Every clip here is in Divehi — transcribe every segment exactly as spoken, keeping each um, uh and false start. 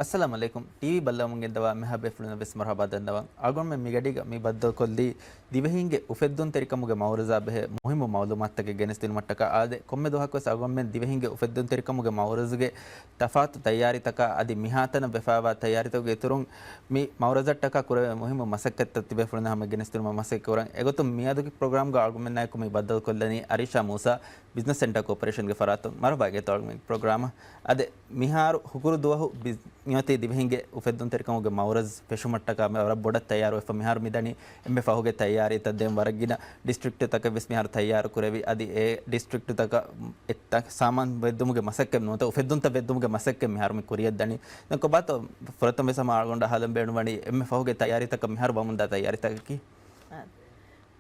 އައްސަލާމު ޢަލައިކުމް. ޓީވީ ބައްލަވަމުން ގެންދަވާ މިހާ ބޭފުޅުންނަށް ވެސް މަރުޙަބާ ދަންނަވަން. އަޅުގަނޑުމެން މިގަޑީގަ މި ބައްދަލުކޮށްލީ ދިވެހީންގެ އުފެއްދުންތެރިކަމުގެ މައުރަޒާ ބެހޭ މުހިއްމު މައުލޫމާތުތަކެއް ގެނެސްދިނުމަށްޓަކާ. އާދެ، ކޮންމެ ދުވަހަކުވެސް އަޅުގަނޑުމެން ދިވެހީންގެ އުފެއްދުންތެރިކަމުގެ މައުރަޒުގެ ތަފާތު ތައްޔާރީތަކާ އަދި މިހާތަނަށް ވެފައިވާ ތައްޔާރީތަކުގެ އިތުރުން މި މައުރަޒަށްޓަކާ ކުރެވޭ މުހިއްމު މަސައްކަތްތައް ތިބޭފުޅުން ހަމަ ގެނެސްދިނުމަށް މަސައްކަތް ކުރަން. އެގޮތުން މިއަދުގެ ޕްރޮގްރާމްގަ އަޅުގަނޑުމެންނާއެކު މި ބައްދަލުކޮށްލަނީ އަރީޝާ މޫސާ، ބިޒްނަސް ސެންޓަރ ކޯޕަރޭޝަންގެ ފަރާތުން. މަރުޙަބާ އިނގޭތޯ އަޅުގަނޑުމެން ޕްރޮގްރާމަށް. އާދެ، މިހާރު ހުކުރު ދުވަހު ބިޒް-، މިއޮތީ ދިވެހިންގެ އުފެއްދުންތެރިކަމުގެ މައުރަޒް ފެށުމަށްޓަކާ މި ވަރަށް ބޮޑަށް ތައްޔާރުވެފަ. މިހާރު މިދަނީ އެންމެ ފަހުގެ ތައްޔާރީތައް. ދެން ވަރަށް ގިނަ ޑިސްޓްރިކްޓްތަކެއް ވެސް މިހާރު ތައްޔާރު ކުރެވި. އަދި އެ ޑިސްޓްރިކްޓްތަކަށް އެ ތަ-، ސާމާން ވެއްދުމުގެ މަސައްކަތް ނުވަތަ އުފެއްދުންތައް ވެއްދުމުގެ މަސައްކަތް މިހާރު މި ކުރިއަށް ދަނީ. ދެން ކޮބާތޯ ފުރަތަމަ ވެސް ހަމަ އަޅުގަނޑަށް އަހާލަން ބޭނުންވަނީ އެންމެ ފަހުގެ ތައްޔާރީތަކަށް މިހާރު ވަމުންދާ ތައްޔާރީތަކަކީ؟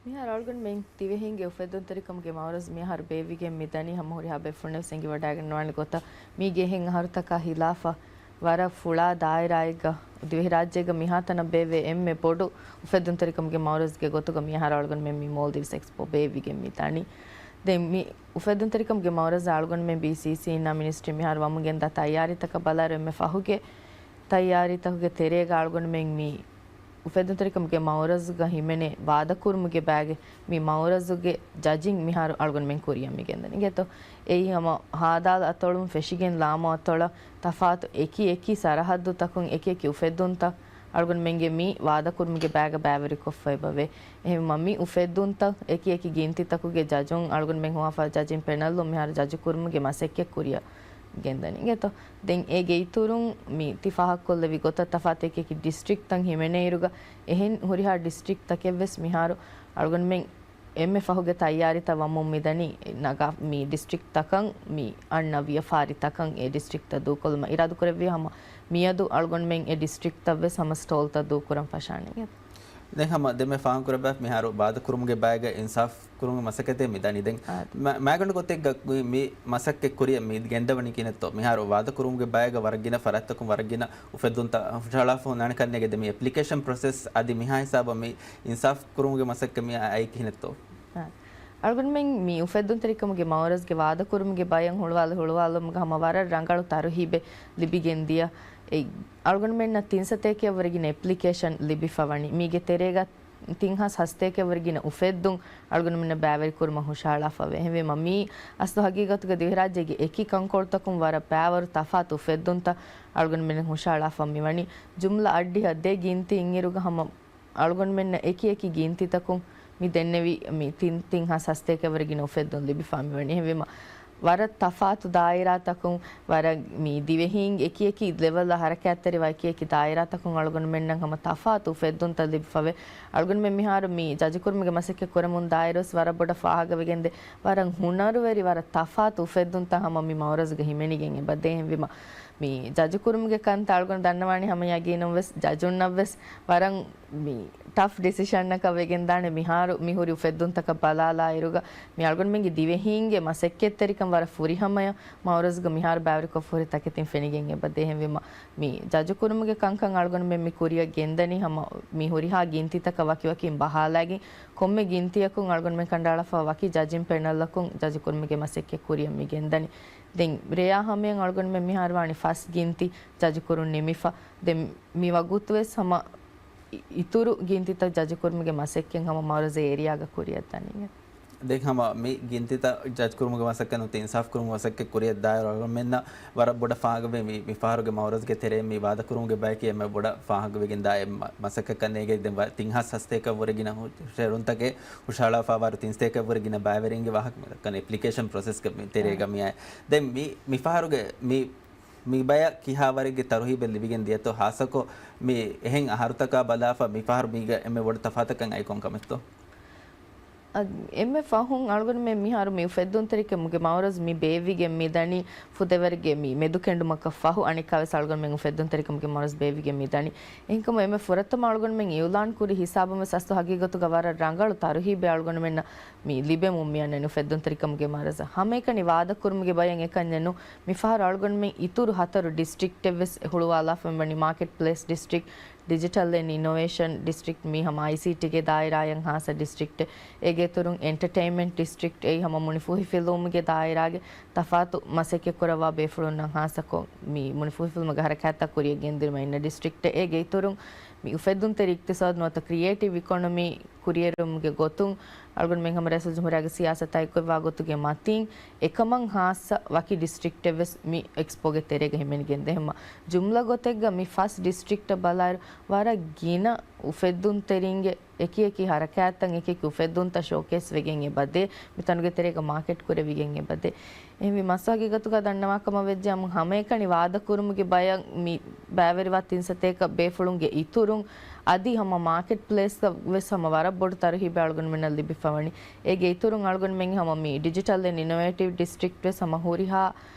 މިހާރު އަޅުގަނޑުމެން ދިވެހިންގެ އުފެއްދުންތެރިކަމުގެ މައުރަޒު މިހާރު ބޭއްވިގެން މިދަނީ ހަމަ ހުރިހާ ބޭފުޅުންނަށް ވެސް އެނގިވަޑައިގަންނަވާނެ ގޮތަށް. މީގެ އެހެން އަހަރުތަކާ ހިލާފަށް ވަރަށް ފުޅާ ދާއިރާއެއްގަ ދިވެހިރާއްޖޭގަ މިހާތަނަށް ބޭއްވޭ އެންމެ ބޮޑު އުފެއްދުންތެރިކަމުގެ މައުރަޒުގެ ގޮތުގަ މިހާރު އަޅުގަނޑުމެން މި މޯލްޑިވްސް އެކްސްޕޯ ބޭއްވިގެން މިދަނީ. ދެން މި އުފެއްދުންތެރިކަމުގެ މައުރަޒާ އަޅުގަނޑުމެން ބީސީސީއިންނާ މިނިސްޓްރީ މިހާރު ވަމުން ގެންދާ ތައްޔާރީތަކަށް ބަލާއިރު އެންމެ ފަހުގެ ތައްޔާރީތަކުގެ ތެރޭގަ އަޅުގަނޑުމެން މި އުފެއްދުންތެރިކަމުގެ މައުރަޒުގަ ހިމެނޭ ވާދަކުރުމުގެ ބައިގެ މި މައުރަޒުގެ ޖަޖިން މިހާރު އަޅުގަނޑުމެން ކުރިއަށް މި ގެންދަނީ. އިނގޭތޯ، އެއީ ހަމަ ހާދާލު އަތޮޅުން ފެށިގެން ލާމު އަތޮޅަށް ތަފާތު އެކި އެކި ސަރަހައްދުތަކުން އެކި އެކި އުފެއްދުންތައް އަޅުގަނޑުމެންގެ މި ވާދަކުރުމުގެ ބައިގަ ބައިވެރިކޮށްފަ އެބަވޭ. އެހެންވީމަ މި އުފެއްދުންތައް އެކި އެކި ގިންތިތަކުގެ ޖަޖުން އަޅުގަނޑުމެން ހޮވާފަ ޖަޖިން ޕެނަލުން މިހާރު ޖަޖުކުރުމުގެ މަސައްކަތް ކުރިއަށް ގެންދަނީ. އިނގޭތޯ، ދެން އޭގެ އިތުރުން މި ތި ފާހަގަކޮށްލެވި ގޮތަށް ތަފާތު އެކި އެކި ޑިސްޓްރިކްޓްތައް ހިމެނޭއިރުގަ އެހެން ހުރިހާ ޑިސްޓްރިކްޓްތަކެއްވެސް މިހާރު އަޅުގަނޑުމެން އެންމެ ފަހުގެ ތައްޔާރީތައް ވަމުން މިދަނީ ނަގާ މި ޑިސްޓްރިކްޓްތަކަށް މި އަންނަ ވިޔަފާރިތަކަށް އެ ޑިސްޓްރިކްޓްތައް ދޫކޮށްލުމަށް އިރާދަކުރެއްވި ހަމަ މިއަދު އަޅުގަނޑުމެން އެ ޑިސްޓްރިކްޓްތައްވެސް ހަމަ ސްޓޯލްތައް ދޫކުރަން ފަށާނެ. ދެން ހަމަ ދެންމެ ފާހަގަކުރެއްވި މިހާރު ވާދަކުރުމުގެ ބައިގަ އިންސާފް ކުރުމުގެ މަސައްކަތެއް މިދަނީ. ދެން އާ. މަ-، މައިގަނޑު ގޮތެއްގަ މި މަސައްކަތް ކުރިއަށް މި ގެންދަވަނީ ކިހިނެއްތޯ؟ މިހާރު ވާދަކުރުމުގެ ބައިގަ ވަރަށް ގިނަ ފަރާތްތަކުން ވަރަށް ގިނަ އުފެއްދުންތައް ހުށަހަޅާފަ ހުންނާނެ ކަންނޭނގެ. ދެން މި އެޕްލިކޭޝަން ޕްރޮސެސް އަދި މިހާ ހިސާބަށް މި އިންސާފް ކުރުމުގެ މަސައްކަތް މި އައީ ކިހިނެއްތޯ؟ އާ. އަޅުގަނޑުމެން މި އުފެއްދުންތެރިކަމުގެ މައުރަޒުގެ ވާދަކުރުމުގެ ބަޔަށް ހުޅުވާލަ ހުޅުވާލުމުގަ ހަމަ ވަރަށް ރަނގަޅު ތަރުހީބެއް ލިބިގެން ދިޔަ. އެ އަޅުގަނޑުމެންނަށް ތިން ސަތޭކައަށް ވަރަށް ގިނަ އެޕްލިކޭޝަން ލިބިފަ ވަނީ. މީގެ ތެރޭގަ ތިން ހާސް ހަސަތޭކައަށް ވަރަށް ގިނަ އުފެއްދުން އަޅުގަނޑުމެންނަށް ބައިވެރިކުރުމަށް ހުށަހަޅާފަވޭ. އެހެންވީމަ މީ އަސްލު ހަގީގަތުގަ ދިވެހިރާއްޖޭގެ އެކި ކަންކޮޅުތަކުން ވަރަށް ބައިވަރު ތަފާތު އުފެއްދުންތައް އަޅުގަނޑުމެން ހުށަހަޅާފަ މިވަނީ. ޖުމްލަ އަށްޑިހަ ދެ ގިންތި އިންއިރުގަ ހަމަ އަޅުގަނޑުމެންނަށް އެކި އެކި ގިންތިތަކުން މި ދެންނެވި މި ތިން، ތިން ހާސް ހަސަތޭކައަށް ވަރަށް ގިނަ އުފެއްދުން ލިބިފަ މިވަނީ. އެހެންވީމަ ވަރަށް ތަފާތު ދާއިރާތަކުން ވަރަށް މި ދިވެހީން އެކި އެކި ލެވެލްއަށް ހަރަކާތްތެރިވާ އެކި އެކި ދާއިރާތަކުން އަޅުގަނޑުމެންނަށް ހަމަ ތަފާތު އުފެއްދުންތައް ލިބިފަވޭ. އަޅުގަނޑުމެން މިހާރު މި ޖަޖުކުރުމުގެ މަސައްކަތް ކުރަމުން ދާއިރުވެސް ވަރަށް ބޮޑަށް ފާހަގަވެގެންދޭ. ވަރަށް ހުނަރުވެރި ވަރަށް ތަފާތު އުފެއްދުންތައް ހަމަ މި މައުރަޒުގަ ހިމެނިގެން އެބަދޭ. އެހެންވީމަ މި ޖަޖުކުރުމުގެ ކަންތައް އަޅުގަނޑު ދަންނަވާނީ ހަމަ ޔަގީނުން ވެސް ޖަޖުންނަށް ވެސް ވަރަށް މި ޓަފް ޑިސިޝަންއަކަށް ވެގެންދާނެ. މިހާރު މި ހުރި އުފެއްދުންތަކަށް ބަލާލާއިރުގަ މި އަޅުގަނޑުމެންގެ ދިވެހީންގެ މަސައްކަތްތެރިކަން ވަރަށް ފުރިހަމަޔަށް މައުރަޒުގަ މިހާރު ބައިވެރިކޮށްފަ ހުރި ތަކެތިން ފެނިގެން އެބަދޭ. އެހެންވީމަ މި ޖަޖުކުރުމުގެ ކަންކަން އަޅުގަނޑުމެން މި ކުރިއަށް ގެންދަނީ ހަމަ މި ހުރިހާ ގިންތިތަކަށް ވަކިވަކިން ބަހާލައިގެން ކޮންމެ ގިންތިއަކުން އަޅުގަނޑުމެން ކަނޑައަޅާފަ ވަކި ޖަޖިން ޕެނަލްއަކުން ޖަޖުކުރުމުގެ މަސައްކަތް ކުރިއަށް މި ގެންދަނީ. ދެން ރެޔާ ހަމަޔަށް އަޅުގަނޑުމެން މިހާރު ވާނީ ފަސް ގިންތި ޖަޖުކުރުން ނިމިފަ. ދެން މި ވަގުތުވެސް ހަމަ އި-، އިތުރު ގިންތިތައް ޖަޖުކުރުމުގެ މަސައްކަތް ހަމަ މައުރަޒު އޭރިއާގަ ކުރިއަށް ދަނީ. ދެން ހަމަ މި ގިންތިތައް ޖަޖުކުރުމުގެ މަސައްކަތް ނުވަތަ އިންސާފް ކުރުމުގެ މަސައްކަތް ކުރިއަށް ދާއިރު އަޅުގަނޑުމެންނަށް ވަރަށް ބޮޑަށް ފާހަގަވޭ. މި، މި ފަހަރުގެ މައުރަޒުގެ ތެރޭ މި ވާދަކުރުމުގެ ބަޔަކީ އެންމެ ބޮޑަށް ފާހަގަވެގެން ދާ އެއް މަ-، މަސައްކަތްކަން ނޭނގެ. ދެން ވަ-، ތިން ހާސް ހަސަތޭކައަށް ވަރަށް ގިނަ ހު-، ޝެއުރުންތަކެއް ހުށަހަޅާފަ ވަރު ތިން ސަތޭކައަށް ވަރަށް ގިނަ ބައިވެރިންގެ ވާހަކަ މި ދައްކަނީ އެޕްލިކޭޝަން ޕްރޮސެސްގެ މި ތެރޭގަ މިއާ. ދެން މި، މި ފަހަރުގެ މި، މި ބަޔަށް ކިހާވަރެއްގެ ތަރުހީބެއް ލިބިގެން ދިޔަތޯ؟ ހާއްސަކޮށް މި އެހެން އަހަރުތަކާ ބަލާފަ މި ފަހަރު މީގަ އެންމެ ބޮޑު ތަފާތަކަށް އައި ކޮން ކަމެއްތޯ؟ އަދި އެންމެ ފަހުން އަޅުގަނޑުމެން މިހާރު މި އުފެއްދުންތެރިކަމުގެ މައުރަޒު މި ބޭއްވިގެން މި ދަނީ ފުދޭވަރެއްގެ މި މެދުކެނޑުމަކަށް ފަހު. އަނެއްކާވެސް އަޅުގަނޑުމެން އުފެއްދުންތެރިކަމުގެ މައުރަޒު ބޭއްވިގެން މި ދަނީ. އެހެންކަމުން އެންމެ ފުރަތަމަ އަޅުގަނޑުމެން އިއުލާން ކުރި ހިސާބުން ވެސް އަސްލު ހަގީގަތުގަ ވަރަށް ރަނގަޅު ތަރުހީބެއް އަޅުގަނޑުމެންނަށް މި ލިބެމުން މިއަންނަނީ އުފެއްދުންތެރިކަމުގެ މައުރަޒަށް. ހަމައެކަނި ވާދަކުރުމުގެ ބަޔަށް އެކަންޏެއް ނޫން. މިފަހަރު އަޅުގަނޑުމެން އިތުރު ހަތަރު ޑިސްޓްރިކްޓެއް ވެސް ހުޅުވާލާފަ ވަނީ މާކެޓް ޕްލޭސް ޑިސްޓްރިކްޓް، ޑިޖިޓަލް އެންޑް އިނޮވޭޝަން ޑިސްޓްރިކްޓް، މީ ހަމަ އައިސީޓީގެ ދާއިރާއަށް ހާއްސަ ޑިސްޓްރިކްޓެއް. އޭގެ އިތުރުން އެންޓަޓެއިންމަންޓް ޑިސްޓްރިކްޓް، އެއީ ހަމަ މުނިފޫހިފިލުވުމުގެ ދާއިރާގެ ތަފާތު މަސައްކަތް ކުރައްވާ ބޭފުޅުންނަށް ހާއްސަކޮށް، މި މުނިފޫހިފިލުމުގެ ހަރަކާތްތައް ކުރިޔަށް ގެންދިނުމަށް އިންނަ ޑިސްޓްރިކްޓެއް. އޭގެ އިތުރުން މި އުފެއްދުންތެރި އިޤްތިޞާދު ނުވަތަ ކްރިއޭޓިވް އިކޮނޮމީ ކުރިއެރުމުގެ ގޮތުން އަޅުގަނޑުމެން ހަމަ ރައީސުލްޖުމްހޫރިއްޔާގެ ސިޔާސަތާ އެއްކޮށްވާ ގޮތުގެ މަތިން އެކަމަށް ހާއްސަ ވަކި ޑިސްޓްރިކްޓެއް ވެސް މި އެކްސްޕޯގެ ތެރޭގަ ހިމެނިގެންދޭ. ހަމަ ޖުމްލަ ގޮތެއްގަ މި ފަސް ޑިސްޓްރިކްޓަށް ބަލާއިރު، ވަރަށް ގިނަ އުފެއްދުންތެރިންގެ އެކި އެކި ހަރަކާތްތައް، އެކި އެކި އުފެއްދުންތައް ޝޯކޭސް ވެގެން އެބަދޭ، މި ތަނުގެ ތެރޭގަ މާކެޓް ކުރެވިގެން އެބަދޭ. އެހެންވީމަ، އަސްލު ހަގީގަތުގަ ދަންނަވާ ކަމަށް ވެއްޖެ، ހަމަ ހަމައެކަނި ވާދަކުރުމުގެ ބަޔަށް މި ބައިވެރިވާ ތިން ސަތޭކަ ބޭފުޅުންގެ އިތުރުން އަދި ހަމަ މާކެޓް ޕްލޭސްގަ ވެސް ހަމަ ވަރަށް ބޮޑު ތަރުހީބެއް އަޅުގަނޑުމެންނަށް ލިބިފަވަނީ. އޭގެ އިތުރުން އަޅުގަނޑުމެން ހަމަ މި ޑިޖިޓަލް އެންޑް އިނޮވޭޓިވް ޑިސްޓްރިކްޓް ވެސް ހަމަ ހުރިހާ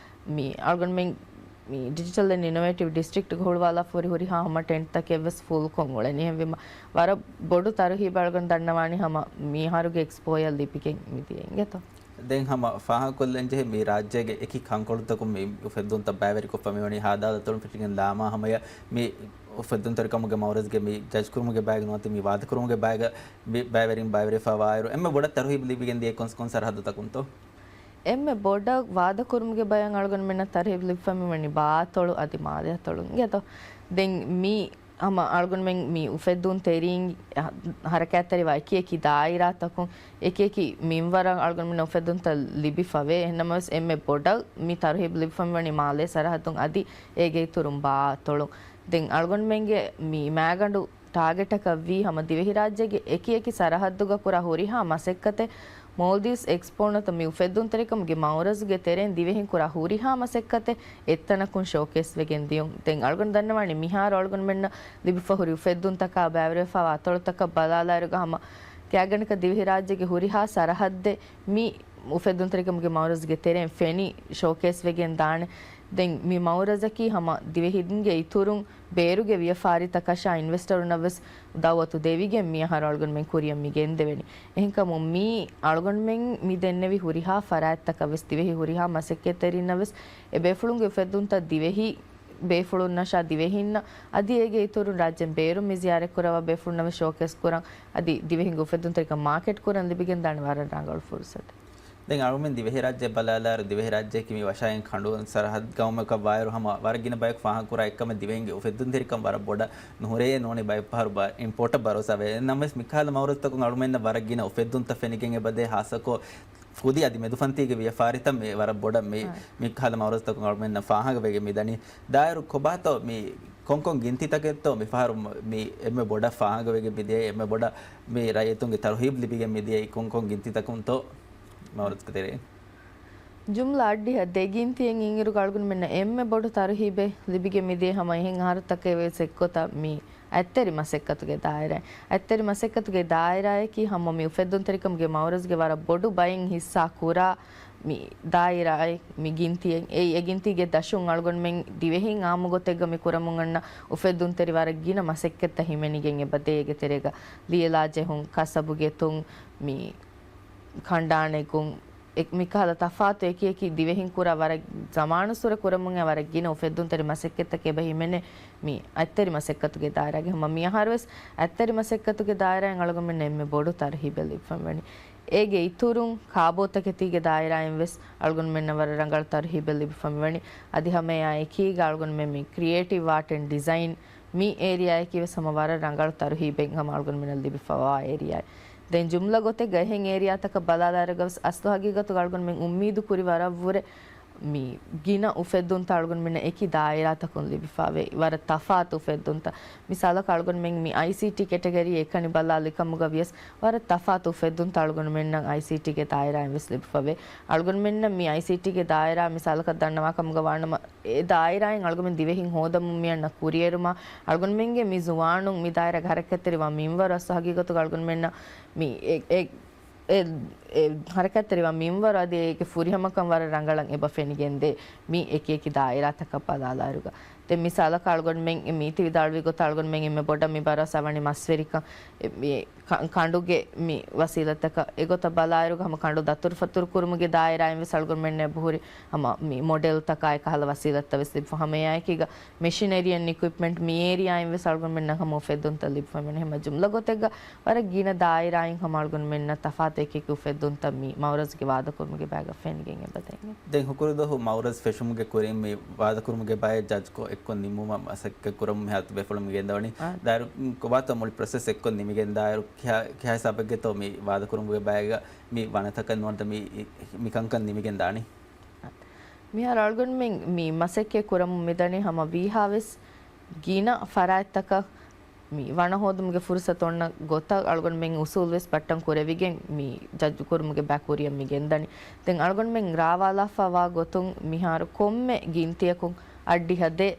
މި އަޅުގަނޑުމެން މި ޑިޖިޓަލް އެންޑް އިނޮވޭޓިވް ޑިސްޓްރިކްޓްގަ ހުޅުވާލާފަ ހުރި ހުރިހާ ހަމަ ޓެންޓްތަކެއް ވެސް ފުލްކޮށް އުޅެނީ. އެހެންވީމަ، ވަރަށް ބޮޑު ތަރުހީބެއް އަޅުގަނޑު ދަންނަވާނީ ހަމަ މިހާރުގެ އެކްސްޕޯއަށް ލިބިގެން މިދިޔަ އިނގޭތޯ. ދެން ހަމަ ފާހަގަކޮށްލަން ޖެހޭ މި ރާއްޖޭގެ އެކި ކަންކޮޅުތަކުން މި އުފެއްދުންތައް ބައިވެރިކޮށްފަ މިވަނީ ހާދާލަތޮޅުން ފެށިގެން ލާމާ ހަމަޔަށް މި އުފެއްދުންތެރިކަމުގެ މައުރަޒުގެ މި ޖަޖްކުރުމުގެ ބައިގަ ނުވަތަ މި ވާދަކުރުމުގެ ބައިގަ މި ބައިވެރިން ބައިވެރިވެފަވާއިރު، އެންމެ ބޮޑަށް ތަރުހީބު ލިބިގެން ދިޔަ ކޮން ކޮން ސަރަހައްދުތަކުންތޯ؟ އެންމެ ބޮޑަށް ވާދަކުރުމުގެ ބަޔަށް އަޅުގަނޑުމެންނަށް ތަރުހީބު ލިބިފަ މިވަނީ ބާއަތޮޅު އަދި މާލެއަތޮޅު އިނގޭތޯ. ދެން މި ހަމަ އަޅުގަނޑުމެން މި އުފެއްދުންތެރީން ހަރަކާތްތެރިވާ އެކި އެކި ދާއިރާތަކުން އެކި އެކި މިންވަރަށް އަޅުގަނޑުމެންނަށް އުފެއްދުންތައް ލިބިފަވޭ. އެހެންނަމަވެސް، އެންމެ ބޮޑަށް މި ތަރުހީބު ލިބިފަ މިވަނީ މާލޭ ސަރަހައްދުން އަދި އޭގެ އިތުރުން ބާއަތޮޅުން. ދެން އަޅުގަނޑުމެންގެ މި މާގަނޑު ޓާގެޓަކަށް ވީ ހަމަ ދިވެހިރާއްޖޭގެ އެކި އެކި ސަރަހައްދުގަ ކުރާ ހުރިހާ މަސައްކަތެއް، މޯލްޑިވްސް އެކްސްޕޯ ނުވަތަ މި އުފެއްދުންތެރިކަމުގެ މައުރަޒުގެ ތެރެއިން ދިވެހިން ކުރާ ހުރިހާ މަސައްކަތެއް އެއްތަނަކުން ޝޯކޭސް ވެގެން ދިޔުން. ދެން އަޅުގަނޑު ދަންނަވާނީ މިހާރު އަޅުގަނޑުމެންނަށް ލިބިފަ ހުރި އުފެއްދުންތަކާ ބައިވެރިވެފަވާ އަތޮޅުތަކަށް ބަލާލާއިރުގަ ހަމަ ގާތްގަނޑަކަށް ދިވެހިރާއްޖޭގެ ހުރިހާ ސަރަހައްދެއް މި އުފެއްދުންތެރިކަމުގެ މައުރަޒުގެ ތެރެއިން ފެނި ޝޯކޭސް ވެގެން ދާނެ. ދެން މި މައުރަޒަކީ ހަމަ ދިވެހިންގެ އިތުރުން ބޭރުގެ ވިޔަފާރިތަކަށާ އިންވެސްޓަރުންނަށް ވެސް ދައުވަތު ދެވިގެން މިއަހަރު އަޅުގަނޑުމެން ކުރިޔަށް މި ގެންދެވެނީ. އެހެންކަމުން މީ އަޅުގަނޑުމެން މި ދެންނެވި ހުރިހާ ފަރާތްތަކަށް ވެސް ދިވެހި ހުރިހާ މަސައްކަތްތެރިންނަށް ވެސް އެ ބޭފުޅުންގެ އުފެއްދުންތައް ދިވެހި ބޭފުޅުންނަށާ ދިވެހިންނަށް އަދި އޭގެ އިތުރުން ރާއްޖޭން ބޭރުން މި ޒިޔާރަތްކުރައްވާ ބޭފުޅުންނަށް ވެސް ޝޯކޭސް ކުރަން އަދި ދިވެހިންގެ އުފެއްދުންތެރިކަން މާކެޓް ކުރަން ލިބިގެންދާނެ ވަރަށް ރަނގަޅު ފުރުސަތެއް. ދެން އަޅުމެން ދިވެހިރާއްޖެ ބަލާލާއިރު، ދިވެހިރާއްޖެއަކީ މި ވަށާއިން ކަނޑު ސަރަހައްދު ގައުމަކަށް ވާއިރު، ހަމަ ވަރަށް ގިނަ ބަޔަކު ފާހަގަކުރާ އެއްކަމެއް ދިވެހިންގެ އުފެއްދުންތެރިކަން ވަރަށް ބޮޑަށް ނުހުރޭ ނޫނީ ބައެއް ފަހަރު ބަ-، އިމްޕޯޓަށް ބަރޯސާވޭ. ނަމަވެސް މިކަހަލަ މައުރަޒުތަކުން އަޅުމެންނަށް ވަރަށް ގިނަ އުފެއްދުންތައް ފެނިގެން އެބަދޭ، ހާއްސަކޮށް ކުދި އަދި މެދުފަންތީގެ ވިޔަފާރިތައް މި ވަރަށް ބޮޑަށް މި، ހަ، މިކަހަލަ މައުރަޒުތަކުން އަޅުމެންނަށް ފާހަގަވެގެން މިދަނީ. ދާއިރު ކޮބާތޯ މި ކޮންކޮން ގިންތިތަކެއްތޯ މިފަހަރު މި އެންމެ ބޮޑަށް ފާހަގަވެގެން މިދިޔައީ، އެންމެ ބޮޑަށް މި ރައްޔިތުންގެ ތަރުހީބް ލިބިގެން މިދިޔައީ ކޮންކޮން ގިންތިތަކުންތޯ؟ މައުރަޒުގެ ތެރެއިން. ޖުމްލަ އައްޑިހަ ދެ ގިންތިއެއް އިންއިރުގަ އަޅުގަނޑުމެންނަށް އެންމެ ބޮޑު ތަރުހީބެއް ލިބިގެން މިދިޔަ ހަމަ އެހެން އަހަރުތަކެއް ވެސް އެއްގޮތަށް މި އަތްތެރި މަސައްކަތުގެ ދާއިރާ. އަތްތެރި މަސައްކަތުގެ ދާއިރާއަކީ ހަމަ މި އުފެއްދުންތެރިކަމުގެ މައުރަޒުގެ ވަރަށް ބޮޑު ބައެއް ހިއްސާ ކުރާ މި ދާއިރާއެއް މި ގިންތިއެއް. އެއީ އެ ގިންތީގެ ދަށުން އަޅުގަނޑުމެން ދިވެހިން އާއްމު ގޮތެއްގަ މި ކުރަމުން އަންނަ އުފެއްދުންތެރި ވަރަށް ގިނަ މަސައްކަތްތައް ހިމެނިގެން އެބަދޭ. އޭގެ ތެރޭގަ ލިޔެލާ ޖެހުން، ކަސަބު ގެތުން، މި ކަނޑާނެގުން، އެ-، މިކަހަލަ ތަފާތު އެކި އެކި ދިވެހިން ކުރާ ވަރަށް ޒަމާނުއްސުރެ ކުރަމުން އައި ވަރަށް ގިނަ އުފެއްދުންތެރި މަސައްކަތްތަކެއް އެބަ ހިމެނޭ މި އަތްތެރި މަސައްކަތުގެ ދާއިރާގެ. ހަމަ މިއަހަރުވެސް އަތްތެރި މަސައްކަތުގެ ދާއިރާއިން އަޅުގަނޑުމެންނަށް އެންމެ ބޮޑު ތަރުހީބެއް ލިބިފަ ވަނީ. އޭގެ އިތުރުން ކާބޯތަކެތީގެ ދާއިރާއިން ވެސް އަޅުގަނޑުމެންނަށް ވަރަށް ރަނގަޅު ތަރުހީބެއް ލިބިފަ މިވަނީ. އަދި ހަމައެއާ އެކީގަ އަޅުގަނޑުމެން މި ކްރިއޭޓިވް އާޓް އެންޑް ޑިޒައިން މި އޭރިއާއަކީ ވެސް ހަމަ ވަރަށް ރަނގަޅު ތަރުހީބެއް ހަމަ އަޅުގަނޑުމެންނަށް ލިބިފަވާ އޭރިއާއެއް. ދެން ޖުމްލަ ގޮތެއްގަ އެހެން އޭރިއާތަކަށް ބަލާލާއިރުގަ ވެސް އަސްލު ހަގީގަތުގަ އަޅުގަނޑުމެން އުއްމީދު ކުރި ވަރަށްވުރެ މި ގިނަ އުފެއްދުންތައް އަޅުގަނޑުމެންނަށް އެކި ދާއިރާތަކުން ލިބިފަވޭ. ވަރަށް ތަފާތު އުފެއްދުންތައް. މިސާލަކަށް އަޅުގަނޑުމެން މި އައިސީޓީ ކެޓަގަރީ އެކަނި ބަލާލި ކަމުގަ ވިޔަސް ވަރަށް ތަފާތު އުފެއްދުންތައް އަޅުގަނޑުމެންނަށް އައިސީޓީގެ ދާއިރާއިން ވެސް ލިބިފަވޭ. އަޅުގަނޑުމެންނަށް މި އައިސީޓީގެ ދާއިރާ މިސާލަކަށް ދަންނަވާ ކަމުގަ ވާނަމަ، އެ ދާއިރާއިން އަޅުގަނޑުމެން ދިވެހިން ހޯދަމުން މިއަންނަ ކުރިއެރުމާ، އަޅުގަނޑުމެންގެ މި ޒުވާނުން މި ދާއިރާގެ ހަރަކާތްތެރިވާ މިންވަރު އަސްލު ހަގީގަތުގަ އަޅުގަނޑުމެންނަށް މި އެ، އެ، އެ އެ ހަރަކާތްތެރިވާ މިންވަރު އަދި އޭގެ ފުރިހަމަކަން ވަރަށް ރަނގަޅަށް އެބަ ފެނިގެންދޭ މި އެކި އެކި ދާއިރާތަކަށް ބަލާލާއިރުގަ. ދެން މިސާލަކަށް އަޅުގަނޑުމެން މީތި ވިދާޅުވި ގޮތަށް އަޅުގަނޑުމެން އެންމެ ބޮޑަށް މި ބަރާސް އަވަނީ މަސްވެރިކަން، އެ، މި ކަ-، ކަނޑުގެ މި ވަސީލަތަކަށް އެގޮތަށް ބަލާއިރުގަ ހަމަ ކަނޑު ދަތުރުފަތުރު ކުރުމުގެ ދާއިރާއިން ވެސް އަޅުގަނޑުމެންނަށް އެބަހުރި ހަމަ މި މޮޑެލްތަކާ އެކަހަލަ ވަސީލަތްތައް ވެސް ލިބިފަ ހަމަ އެއާއެކީގަ މެޝިނަރީ އެންޑް އިކުއިޕްމަންޓް މި އޭރިއާއިން ވެސް އަޅުގަނޑުމެންނަށް ހަމަ އުފެއްދުންތައް ލިބިފަ މިނެ ހަމަ ޖުމްލަ ގޮތެއްގަ ވަރަށް ގިނަ ދާއިރާއިން ހަމަ އަޅުގަނޑުމެންނަށް ތަފާތު އެކި އެކި އުފެއްދުންތައް މި މައުރަޒުގެ ވާދަކުރުމުގެ ބައިގަ ފެނިގެން އެބަދޭނެ. ދެން ހުކުރު ދުވަހު މައުރަޒް ފެށުމުގެ ކުރިން މި ވާދަކުރުމުގެ ބައެއް ޖަޖްކޮށް އެއްކޮށް ނިމުމަށް މަސައްކަތް ކުރަމުން މިހާރު ބޭފުޅުން މިގެންދަވަނީ. އާ. ދާއިރު ކޮބާތޯ މުޅި ޕްރޮސެސް އެއްކޮށް ނިމިގެން ދާއިރު ކިހާ، ކިހާ ހިސާބެއްގެތޯ މި ވާދަކުރުމުގެ ބައިގަ މި ވަނަތަކަށް ނުވަތަ މި، މި ކަންކަން ނިމިގެން ދާނީ؟ މިހާރު އަޅުގަނޑުމެން މި މަސައްކަތް ކުރަމުން މިދަނީ ހަމަ ވީހާވެސް ގިނަ ފަރާތްތަކަށް މި ވަނަ ހޯދުމުގެ ފުރުސަތު އޮންނަ ގޮތަށް އަޅުގަނޑުމެން އުސޫލް ވެސް ބައްޓަން ކުރެވިގެން މި ޖަޖު ކުރުމުގެ ބައި ކުރިއަށް މި ގެންދަނީ. ދެން އަޅުގަނޑުމެން ރާވާލާފަ ވާ ގޮތުން މިހާރު ކޮންމެ ގިންތިއަކުން އަށްޑިހަ ދޭއް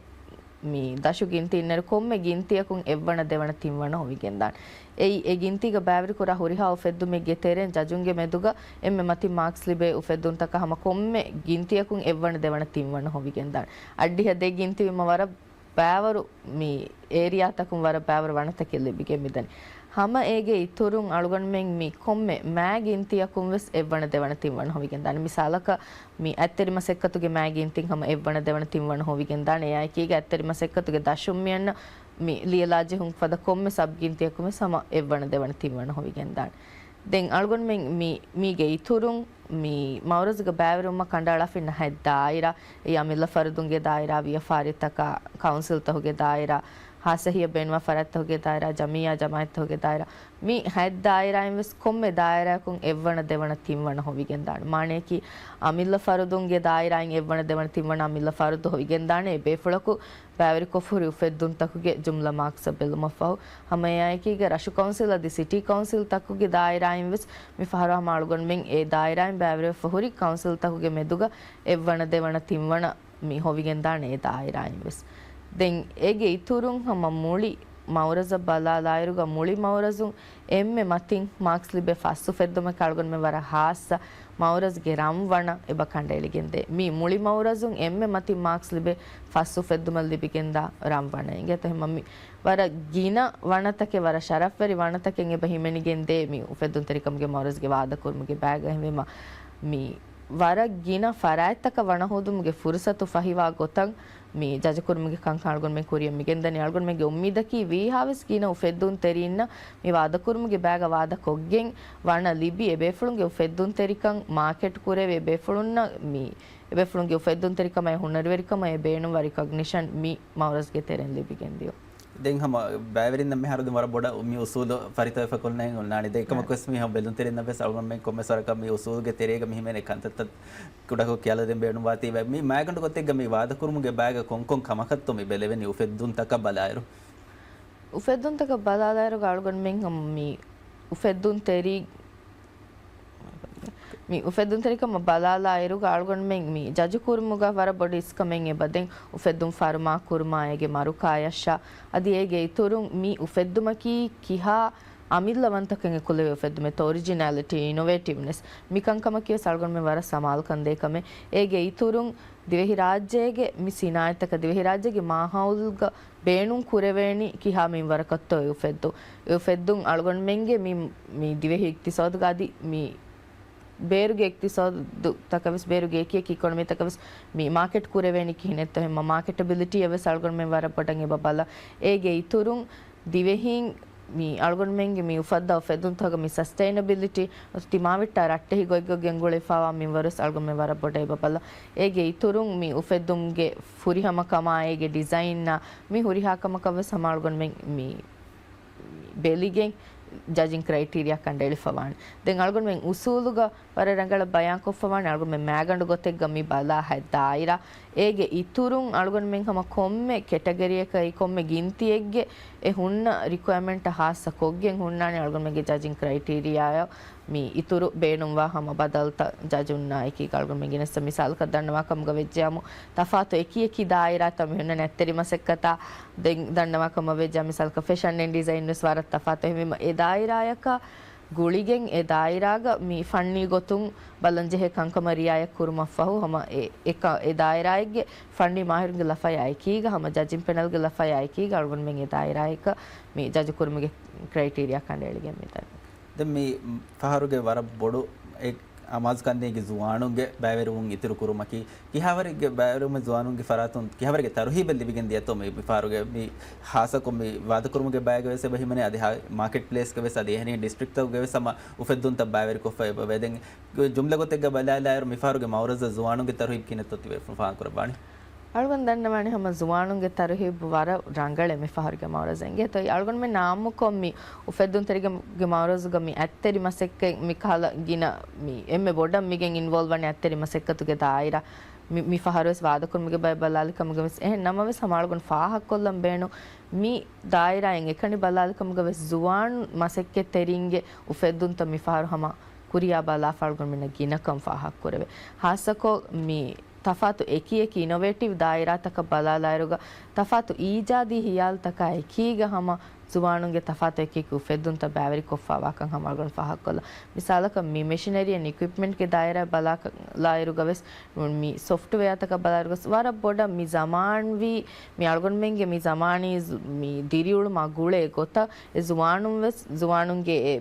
މި ދަށު ގިންތި އިންނައިރު ކޮންމެ ގިންތިއަކުން އެއްވަނަ ދެވަނަ ތިންވަނަ ހޮވިގެންދާނެ. އެއީ އެ ގިންތީގަ ބައިވެރިކުރާ ހުރިހާ އުފެއްދުމެއްގެ ތެރެއިން ޖަޖުންގެ މެދުގަ އެންމެ މަތިން މާކްސް ލިބޭ އުފެއްދުންތަކަށް ހަމަ ކޮންމެ ގިންތިއަކުން އެއްވަނަ ދެވަނަ ތިންވަނަ ހޮވިގެންދާނެ. އަށްޑިހަ ދޭއް ގިންތިވީމަ ވަރަށް ބައިވަރު މި އޭރިއާތަކުން ވަރަށް ބައިވަރު ވަނަތަކެއް ލިބިގެން މިދަނީ. ހަމަ އޭގެ އިތުރުން އަޅުގަނޑުމެން މި ކޮންމެ މާ ގިންތިއަކުން ވެސް އެއްވަނަ ދެވަނަ ތިންވަނަ ހޮވިގެންދާނެ. މިސާލަކަށް މި އަތްތެރި މަސައްކަތުގެ މާ ގިންތިން ހަމަ އެއްވަނަ ދެވަނަ ތިންވަނަ ހޮވިގެންދާނެ. އެއާއެކީގަ އަތްތެރި މަސައްކަތުގެ ދަށުން މިއަންނަ މި ލިޔެލާޖެހުން ފަދަ ކޮންމެ ސަބް ގިންތިއަކުން ވެސް ހަމަ އެއްވަނަ ދެވަނަ ތިންވަނަ ހޮވިގެންދާނެ. ދެން އަޅުގަނޑުމެން މި، މީގެ އިތުރުން މި މައުރަޒުގަ ބައިވެރިވުމަށް ކަނޑައަޅާފަ އިންނަ ހަތް ދާއިރާ، އެ އަމިއްލަ ފަރުދުންގެ ދާއިރާ، ވިޔަފާރިތަކާ، ކައުންސިލްތަކުގެ ދާއިރާ، ހާއްސަ ހިޔަ ބޭނުންވާ ފަރާތްތަކުގެ ދާއިރާ، ޖަމިއްޔާ ޖަމާއަތްތަކުގެ ދާއިރާ، މި ހަތް ދާއިރާއިން ވެސް ކޮންމެ ދާއިރާއަކުން އެއްވަނަ ދެވަނަ ތިންވަނަ ހޮވިގެންދާނެ. މާނަޔަކީ އަމިއްލަ ފަރުދުންގެ ދާއިރާއިން އެއްވަނަ ދެވަނަ ތިންވަނަ އަމިއްލަ ފަރުދު ހޮވިގެންދާނެ. އެ ބޭފުޅަކު ބައިވެރިކޮށްފަ ހުރި އުފެއްދުންތަކުގެ ޖުމްލަ މާކްސްއަށް ބެލުމަށްފަހު، ހަމައެއާއެކީގަ ރަށު ކައުންސިލް އަދި ސިޓީ ކައުންސިލް ތަކުގެ ދާއިރާއިން ވެސް މި ފަހަރު ހަމަ އަޅުގަނޑުމެން އެ ދާއިރާއިން ބައިވެރިވެފަ ހުރި ކައުންސިލް ތަކުގެ މެދުގަ އެއްވަނަ ދެވަނަ ތިންވަނަ މި ހޮވިގެންދާނެ އެ ދާއިރާއިން ވެސް. ދެން އޭގެ އިތުރުން ހަމަ މުޅި މައުރަޒަށް ބަލާލާއިރުގަ މުޅި މައުރަޒުން އެންމެ މަތިން މާކްސް ލިބޭ ފަސް އުފެއްދުމަކަށް އަޅުގަނޑުމެން ވަރަށް ހާއްސަ މައުރަޒުގެ ރަންވަނަ އެބަ ކަނޑައެޅިގެންދޭ. މި މުޅި މައުރަޒުން އެންމެ މަތިން މާކްސް ލިބޭ ފަސް އުފެއްދުމަށް ލިބިގެންދާ ރަންވަނަ އިނގޭތޯ. ހަމަ މި ވަރަށް ގިނަ ވަނަތަކެއް، ވަރަށް ޝަރަފްވެރި ވަނަތަކެއް އެބަ ހިމެނިގެންދޭ މި އުފެއްދުންތެރިކަމުގެ މައުރަޒުގެ ވާދަކުރުމުގެ ބައިގަ. އެހެންވީމަ މި ވަރަށް ގިނަ ފަރާތްތަކަށް ވަނަ ހޯދުމުގެ ފުރުސަތު ފަހިވާ ގޮތަށް މި ޖަޖުކުރުމުގެ ކަންކަން އަޅުގަނޑުމެން ކުރިއަށް މިގެންދަނީ. އަޅުގަނޑުމެންގެ އުއްމީދަކީ ވީހާވެސް ގިނަ އުފެއްދުންތެރީންނަށް މި ވާދަކުރުމުގެ ބައިގަ ވާދަކޮށްގެން ވަނަ ލިބި، އެބޭފުޅުންގެ އުފެއްދުންތެރިކަން މާކެޓް ކުރެވި، އެބޭފުޅުންނަށް މި އެބޭފުޅުންގެ އުފެއްދުންތެރިކަމާއި ހުނަރުވެރިކަމާއި ބޭނުންވާ ރިކޮގްނިޝަން މި މައުރަޒުގެ ތެރެއިން ލިބިގެން ދިޔުން. ދެން ހަމަ ބައިވެރިންނަށް މިހާރު ދެން ވަރަށް ބޮޑަށް މި އުސޫލު ފަރިތަވެފަ ކޮންނައިން އޮންނާނީ. ދެން އެކަމަކުވެސް މި ހަމަ ބެލުންތެރިންނަށް ވެސް އަޅުގަނޑުމެން ކޮންމެސް ވަރަކަށް މި އުސޫލުގެ ތެރޭގަ މި ހިމެނޭ ކަންތައްތައް ކުޑަކޮށް ކިޔާލަދޭން ބޭނުންވާތީ. މި މާގަނޑު ގޮތެއްގަ މި ވާދަކުރުމުގެ ބައިގަ ކޮންކޮން ކަމަކަށްތޯ މި ބެލެވެނީ އުފެއްދުންތަކަށް ބަލާއިރު؟ އުފެއްދުންތަކަށް ބަލާލާއިރުގަ އަޅުގަނޑުމެން ހަމަ މި އުފެއްދުންތެރި މި އުފެއްދުންތެރިކަމަށް ބަލާލާއިރުގަ އަޅުގަނޑުމެން މި ޖަޖު ކުރުމުގަ ވަރަށް ބޮޑު އިސްކަމެއް އެބަ ދެން އުފެއްދުން ފާރުމާ ކުރުމާ އޭގެ މަރުކާޔަށްށާ އަދި އޭގެ އިތުރުން މި އުފެއްދުމަކީ ކިހާ އަމިއްލަވަންތަކަން އެކުލެވޭ އުފެއްދުމެއް، އޮރިޖިނަލިޓީ، އިނޮވޭޓިވްނެސް، މި ކަންކަމަކީ ވެސް އަޅުގަނޑުމެން ވަރަށް ސަމާލުކަން ދޭ ކަމެއް. އޭގެ އިތުރުން ދިވެހި ރާއްޖޭގެ މި ސިނާއަތްތަކަށް ދިވެހި ރާއްޖޭގެ މާހައުލުގަ ބޭނުން ކުރެވޭނީ ކިހާ މިންވަރަކަށްތޯ އެ އުފެއްދުން. އެ އުފެއްދުން އަޅުގަނޑުމެންގެ މި، މި ދިވެހި އިޤްތިޞާދުގަ އަދި މި ބޭރުގެ އިޤްތިޞާދުތަކަށް ވެސް، ބޭރުގެ އެކި އެކި އިކޮނޮމީތަކަށް ވެސް މި މާކެޓް ކުރެވޭނީ ކިހިނެއްތޯ ހަމަ މާކެޓަބިލިޓީއަށް ވެސް އަޅުގަނޑުމެން ވަރަށް ބޮޑަށް އެބަ ބަލަ. އޭގެ އިތުރުން ދިވެހީން މި އަޅުގަނޑުމެންގެ މި އުފައްދާ އުފެއްދުންތަކުގަ މި ސަސްޓެއިނަބިލިޓީ ތިމާވެއްޓާ ރައްޓެހި ގޮތްގޮތް ގެންގުޅެފަވާ މިންވަރު ވެސް އަޅުގަނޑުމެން ވަރަށް ބޮޑަށް އެބަ ބަލަ. އޭގެ އިތުރުން މި އުފެއްދުމުގެ ފުރިހަމަކަމާ އޭގެ ޑިޒައިންއާ މި ހުރިހާ ކަމަކަށް ވެސް ހަމަ އަޅުގަނޑުމެން މި ބެލިގެން ޖަޖިން ކްރައިޓީރިއާ ކަނޑައެޅިފަވާނެ. ދެން އަޅުގަނޑުމެން އުސޫލުގަ ވަރަށް ރަނގަޅަށް ބަޔާންކޮށްފަވާނެ އަޅުގަނޑުމެން މާގަނޑު ގޮތެއްގަ މި ބަލާ ހަތް ދާއިރާ. އޭގެ އިތުރުން އަޅުގަނޑުމެން ހަމަ ކޮންމެ ކެޓަގަރީއަކަށް ކޮންމެ ގިންތިއެއްގެ އެ ހުންނަ ރިކުއަރމަންޓަށް ހާއްސަ ކޮށްގެން ހުންނާނެ އަޅުގަނޑުމެންގެ ޖަޖިން ކްރައިޓީރިއާއަށް މި އިތުރު ބޭނުންވާ ހަމަ ބަދަލުތައް ޖަޖުންނާ އެކީގަ އަޅުގަނޑުމެން ގެނެސް. މިސާލަކަށް ދަންނަވާ ކަމުގަ ވެއްޖެއްޔާމު ތަފާތު އެކި އެކި ދާއިރާތައް މި ހުންނަނީ އަތްތެރި މަސައްކަތާ. ދެން ދަންނަވާ ކަމަށް ވެއްޖެއްޔާ މިސާލަކަށް ފެޝަން އެންޑް ޑިޒައިން ވެސް ވަރަށް ތަފާތު. އެހެންވީމަ އެ ދާއިރާޔަކަށް ގުޅިގެން އެ ދާއިރާގަ މި ފަންނީ ގޮތުން ބަލަންޖެހޭ ކަންކަމަށް ރިއާޔަތް ކުރުމަށްފަހު ހަމަ އެ، އެ ކަ-، އެ ދާއިރާއެއްގެ ފަންނީ މާހިރުންގެ ލަފަޔާ އެކީގަ ހަމަ ޖަޖިން ޕެނަލްގެ ލަފަޔާ އެކީގަ އަޅުގަނޑުމެން އެ ދާއިރާއަކަށް މި ޖަޖު ކުރުމުގެ ކްރައިޓީރިއާ ކަނޑައެޅިގެން މިދަނީ. ދެން މި ފަހަރުގެ ވަރަށް ބޮޑު އެއް އަމާޒުކަންނީގެ ޒުވާނުންގެ ބައިވެރިވުން އިތުރު ކުރުމަކީ، ކިހާވަރެއްގެ ބައިވެރިވުމެއް ޒުވާނުންގެ ފަރާތުން ކިހާވަރެއްގެ ތަރުހީބެއް ލިބިގެން ދިޔަތޯ މި، މި ފަހަރުގެ މި ހާއްސަކޮށް މި ވާދަކުރުމުގެ ބައިގަ ވެސް އެބަ ހިމެނޭ، އަދި ހާ-، މާކެޓް ޕްލޭސްގަ ވެސް އަދި އެހެނިހެން ޑިސްޓްރިކްޓްތަކުގެ ވެސް ހަމަ އުފެއްދުންތައް ބައިވެރިކޮށްފަ އެބަ ވޭ. ދެން ޖުމްލަ ގޮތެއްގަ ބަލާލާއިރު މި ފަހަރުގެ މައުރަޒަށް ޒުވާނުންގެ ތަރުހީބު ކިހިނެއްތޯ ތިބޭފުޅުން ފާހަގަކުރައްވާނީ؟ އަޅުގަނޑު ދަންނަވާނީ ހަމަ ޒުވާނުންގެ ތަރުހީބު ވަރަށް ރަނގަޅޭ މި ފަހަރުގެ މައުރަޒަށް އިނގޭތޯ. އަޅުގަނޑުމެން އާއްމުކޮށް މި އުފެއްދުންތެރިގެ މައުރަޒުގަ މި އަތްތެރި މަސައްކަތް މި ކަހަލަ ގިނަ މި އެންމެ ބޮޑަށް މިގެން އިންވޯލްވް ވަނީ އަތްތެރި މަސައްކަތުގެ ދާއިރާ. މި، މި ފަހަރު ވެސް ވާދަކުރުމުގެ ބައި ބަލާލި ކަމުގަ ވެސް އެހެން ނަމަވެސް ހަމަ އަޅުގަނޑު ފާހަގަކޮށްލަން ބޭނުން މި ދާއިރާއިން އެކަނި ބަލާލި ކަމުގަ ވެސް ޒުވާން މަސައްކަތްތެރިންގެ އުފެއްދުންތައް މި ފަހަރު ހަމަ ކުރިޔާ ބަލާފަ އަޅުގަނޑުމެންނަށް ގިނަކަން ފާހަގަކުރެވޭ. ހާއްސަކޮށް މި ތަފާތު އެކި އެކި އިނޮވޭޓިވް ދާއިރާތަކަށް ބަލާލާއިރުގަ ތަފާތު އީޖާދީ ހިޔާލުތަކާ އެކީގަ ހަމަ ޒުވާނުންގެ ތަފާތު އެކި އެކި އުފެއްދުންތައް ބައިވެރިކޮށްފާވާކަން ހަމަ އަޅުގަނޑު ފާހަގަކޮށްލަން. މިސާލަކަށް މި މެޝިނަރީ އެންޑް އިކުއިޕްމަންޓްގެ ދާއިރާ ބަލާލާއިރުގަ ވެސް ނޫން މި ސޮފްޓްވެއާތަކަށް ބަލާއިރުގަ ވެސް ވަރަށް ބޮޑަށް މި ޒަމާންވީ މި އަޅުގަނޑުމެންގެ މި ޒަމާނީ ޒު-، މި ދިރިއުޅުމާ ގުޅޭ ގޮތަށް އެ ޒުވާނުން ވެސް ޒުވާނުންގެ އެ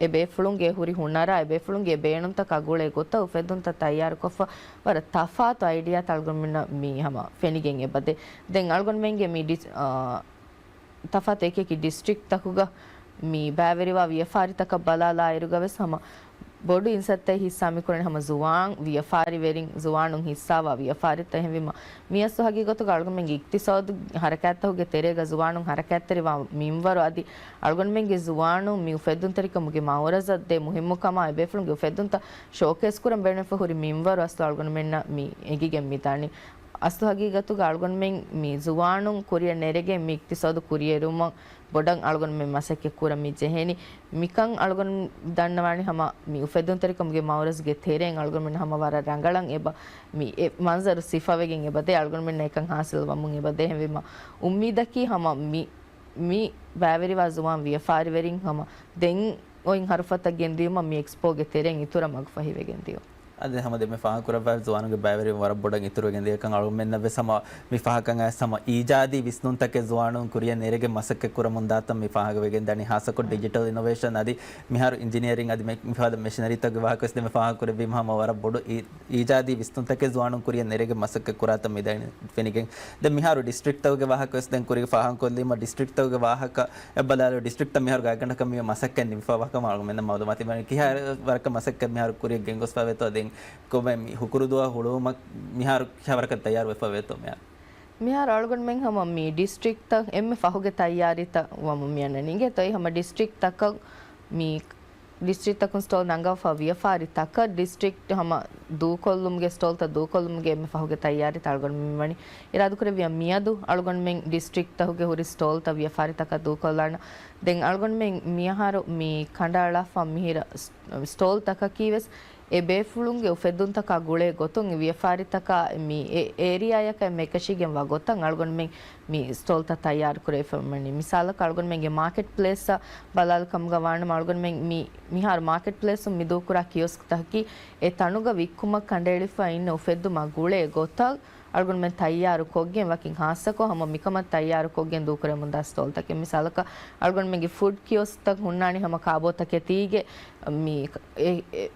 އެ ބޭފުޅުންގެ ހުރި ހުނަރާ، އެ ބޭފުޅުންގެ ބޭނުންތަކާ ގުޅޭ ގޮތަށް އުފެއްދުންތައް ތައްޔާރުކޮށްފަ، ވަރަށް ތަފާތު އައިޑިއާތައް އަޅުގަނޑުމެންނަށް މި ހަމަ ފެނިގެން އެބަދޭ. ދެން އަޅުގަނޑުމެންގެ މި ޑިސް-، އާ، ތަފާތު އެކި އެކި ޑިސްޓްރިކްޓްތަކުގަ މި ބައިވެރިވާ ވިޔަފާރިތަކަށް ބަލާލާއިރުގަ ވެސް ހަމަ ބޮޑު އިންސައްތައެއް ހިއްސާ މިކުރަނީ ހަމަ ޒުވާން ވިޔަފާރިވެރިން، ޒުވާނުން ހިއްސާވާ ވިޔަފާރިތައް. އެހެންވީމަ، މިއަސްލު ހަގީގަތުގަ އަޅުގަނޑުމެންގެ އިޤްތިޞާދު ހަރަކާތްތަކުގެ ތެރޭގަ ޒުވާނުން ހަރަކާތްތެރިވާ މިންވަރު އަދި އަޅުގަނޑުމެންގެ ޒުވާނުން މި އުފެއްދުންތެރިކަމުގެ މައުރަޒަށް ދޭ މުހިއްމުކަމާ އެބޭފުޅުންގެ އުފެއްދުންތައް ޝޯކޭސް ކުރަން ބޭނުންވެފަ ހުރި މިންވަރު އަސްލު އަޅުގަނޑުމެންނަށް މި އެނގިގެން މިދާނީ. އަސްލު ހަގީގަތުގަ އަޅުގަނޑުމެން މި ޒުވާނުން ކުރިއަށް ނެރެގެން މި އިޤްތިޞާދު ކުރިއެރުމަށް ބޮޑަށް އަޅުގަނޑުމެން މަސައްކަތް ކުރަން މި ޖެހޭނީ. މިކަން އަޅުގަނޑު ދަންނަވާނީ ހަމަ މި އުފެއްދުންތެރިކަމުގެ މައުރަޒުގެ ތެރެއިން އަޅުގަނޑުމެން ހަމަ ވަރަށް ރަނގަޅަށް އެބަ މި އެ މަންޒަރު ސިފަވެގެން އެބަދޭ، އަޅުގަނޑުމެންނަށް އެކަން ހާސިލް ވަމުން އެބަދޭ. އެހެންވީމަ، އުއްމީދަކީ ހަމަ މި، މި ބައިވެރިވާ ޒުވާން ވިޔަފާރިވެރިން ހަމަ ދެން އޮތް ހަރުފަތަށް ގެންދިޔުމަށް މި އެކްސްޕޯގެ ތެރެއިން އިތުރަށް މަގުފަހިވެގެން ދިޔުން. އަދި ހަމަ ދެންމެ ފާހަގަކުރައްވާ ޒުވާނުންގެ ބައިވެރިވުން ވަރަށް ބޮޑަށް އިތުރުވެގެން ދިޔަކަން އަޅުގަނޑުމެންނަށް ވެސް ހަމަ މި ފަހަކަށް އައިސް ހަމަ އީޖާދީ ވިސްނުންތަކެއް ޒުވާނުން ކުރިއަށް ނެރެގެން މަސައްކަތް ކުރަމުން ދާތަން މި ފާހަގަވެގެން ދަނީ. ހާއްސަކޮށް ޑިޖިޓަލް އިނޮވޭޝަން އަދި މިހާރު އިންޖިނިއަރިން އަދި މި-، މިފަދަ މެޝިނަރީތަކުގެ ވާހަކަ ވެސް ދެންމެ ފާހަގަކުރެއްވީމަ ހަމަ ވަރަށް ބޮޑު އީ-، އީޖާދީ ވިސްނުންތަކެއް ޒުވާނުން ކުރިއަށް ނެރެގެން މަސައްކަތް ކުރާތަން މި ދަނީ ފެނިގެން. ދެން މިހާރު ޑިސްޓްރިކްޓްތަކުގެ ވާހަކަ ވެސް ދެން ކުރިގެ ފާހަގަކޮށްލީމަ ޑިސްޓްރިކްޓްތަކުގެ ވާހަކަ އެއްބަލާލު ޑިސްޓްރިކްޓަށް މިހާރު ގާތްގަނޑަކަށް މި މަސައްކަތް ނިމިފަވާކަމަށް އަޅުގަނޑުމެންނަށް މައުލޫމާތު މި ކިހާ ވަރަކަށް މަސައްކަތް މިހާރު ކުރިއަށް ގެންގޮސްފަ ވޭތޯ ދެން ކޮބައި މި ހުކުރުދުވަހު ހުޅުވުމަށް މިހާރު ކިހާވަރަކަށް ތައްޔާރުވެފަ ވޭތޯ މިހާރު؟ މިހާރު އަޅުގަނޑުމެން ހަމަ މި ޑިސްޓްރިކްޓްތައް އެންމެ ފަހުގެ ތައްޔާރީތައް ވަމުން މި އަންނަނީ. އިނގޭތޯ އެ ހަމަ ޑިސްޓްރިކްޓްތަކަށް މި ޑިސްޓްރިކްޓްތަކުން ސްޓޯލް ނަންގަވާފަ ވިޔަފާރިތަކަށް ޑިސްޓްރިކްޓް ހަމަ ދޫކޮށްލުމުގެ ސްޓޯލްތައް ދޫކޮށްލުމުގެ އެންމެ ފަހުގެ ތައްޔާރީތައް އަޅުގަނޑުމެން ވަނީ އިރާދަކުރެއްވިޔާ މިއަދު އަޅުގަނޑުމެން ޑިސްޓްރިކްޓްތަކުގެ ހުރި ސްޓޯލްތައް ވިޔަފާރިތަކަށް ދޫކޮށްލާނަ. ދެން އަޅުގަނޑުމެން މިއަހަރު މި ކަނޑައަޅާފަ މިހިރަ ސް-، ސްޓޯލްތަކަކީ ވެސް އެ ބޭފުޅުންގެ އުފެއްދުންތަކާ ގުޅޭ ގޮތުން ވިޔަފާރިތަކާ މި އެ-، އޭރިއާޔަކަށް އެންމެ އެކަށީގެންވާ ގޮތަށް އަޅުގަނޑުމެން މި ސްޓޯލްތައް ތައްޔާރު ކުރެވިފަ ވަނީ. މިސާލަކަށް އަޅުގަނޑުމެންގެ މާކެޓް ޕްލޭސްއަށް ބަލާލި ކަމުގަ ވާނަމަ އަޅުގަނޑުމެން މި-، މިހާރު މާކެޓް ޕްލޭސުން މި ދޫކުރާ ކިޔޮސްކްތަކަކީ އެ ތަނުގަ ވިއްކުމަށް ކަނޑައެޅިފަ އިންނަ އުފެއްދުމާ ގުޅޭ ގޮތަށް އަޅުގަނޑުމެން ތައްޔާރު ކޮށްގެން ވަކިން ހާއްސަކޮށް ހަމަ މިކަމަށް ތައްޔާރު ކޮށްގެން ދޫކުރެވެމުންދާ ސްޓޯލްތަކެއް. މިސާލަކަށް އަޅުގަނޑުމެންގެ ފުޑް ކިޔޮސްކްތައް ހުންނާނީ ހަމަ ކާބޯތަކެތީގެ މި އެ-، އެ-،